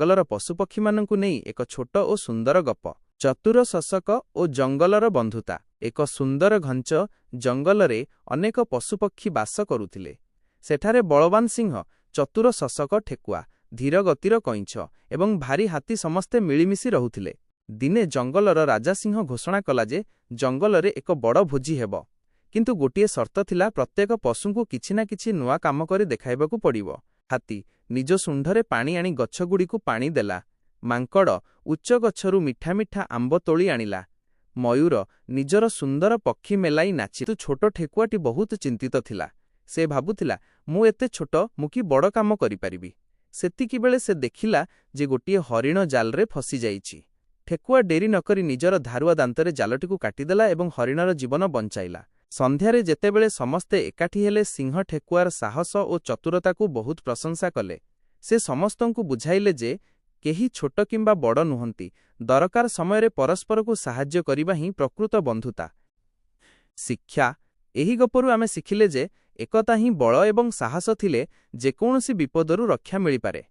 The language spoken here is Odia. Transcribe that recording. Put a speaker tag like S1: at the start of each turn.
S1: ଜଙ୍ଗଲର ପଶୁପକ୍ଷୀମାନଙ୍କୁ ନେଇ ଏକ ଛୋଟ ଓ ସୁନ୍ଦର ଗପ। ଚତୁର ଶଶକ ଓ ଜଙ୍ଗଲର ବନ୍ଧୁତା। ଏକ ସୁନ୍ଦର ଘଞ୍ଚ ଜଙ୍ଗଲରେ ଅନେକ ପଶୁପକ୍ଷୀ ବାସ କରୁଥିଲେ। ସେଠାରେ ବଳବାନ ସିଂହ, ଚତୁର ଶଶକ ଠେକୁଆ, ଧୀର ଗତିର କଇଁଛ ଏବଂ ଭାରୀ ହାତୀ ସମସ୍ତେ ମିଳିମିଶି ରହୁଥିଲେ। ଦିନେ ଜଙ୍ଗଲର ରାଜା ସିଂହ ଘୋଷଣା କଲା ଯେ ଜଙ୍ଗଲରେ ଏକ ବଡ଼ ଭୋଜି ହେବ। କିନ୍ତୁ ଗୋଟିଏ ସର୍ତ୍ତ ଥିଲା, ପ୍ରତ୍ୟେକ ପଶୁଙ୍କୁ କିଛି ନା କିଛି ନୂଆ କାମ କରି ଦେଖାଇବାକୁ ପଡ଼ିବ। ହାତୀ ନିଜ ଶୁଣ୍ଢରେ ପାଣି ଆଣି ଗଛଗୁଡ଼ିକୁ ପାଣି ଦେଲା। ମାଙ୍କଡ଼ ଉଚ୍ଚ ଗଛରୁ ମିଠା ମିଠା ଆମ୍ବ ତୋଳି ଆଣିଲା। ମୟୂର ନିଜର ସୁନ୍ଦର ପକ୍ଷୀ ମେଲାଇ ନାଚି। ଛୋଟ ଠେକୁଆଟି ବହୁତ ଚିନ୍ତିତ ଥିଲା। ସେ ଭାବୁଥିଲା, ମୁଁ ଏତେ ଛୋଟ, ମୁଁ କି ବଡ଼ କାମ କରିପାରିବି? ସେତିକିବେଳେ ସେ ଦେଖିଲା ଯେ ଗୋଟିଏ ହରିଣ ଜାଲରେ ଫସିଯାଇଛି। ଠେକୁଆ ଡେରି ନକରି ନିଜର ଧାରୁଆ ଦାନ୍ତରେ ଜାଲଟିକୁ କାଟିଦେଲା ଏବଂ ହରିଣର ଜୀବନ ବଞ୍ଚାଇଲା। ସନ୍ଧ୍ୟାରେ ଯେତେବେଳେ ସମସ୍ତେ ଏକାଠି ହେଲେ, ସିଂହ ଠେକୁଆର ସାହସ ଓ ଚତୁରତାକୁ ବହୁତ ପ୍ରଶଂସା କଲେ। ସେ ସମସ୍ତଙ୍କୁ ବୁଝାଇଲେ ଯେ କେହି ଛୋଟ କିମ୍ବା ବଡ଼ ନୁହନ୍ତି, ଦରକାର ସମୟରେ ପରସ୍ପରକୁ ସାହାଯ୍ୟ କରିବା ହିଁ ପ୍ରକୃତ ବନ୍ଧୁତା। ଶିକ୍ଷା: ଏହି ଗପରୁ ଆମେ ଶିଖିଲେ ଯେ ଏକତା ହିଁ ବଳ ଏବଂ ସାହସ ଥିଲେ ଯେକୌଣସି ବିପଦରୁ ରକ୍ଷା ମିଳିପାରେ।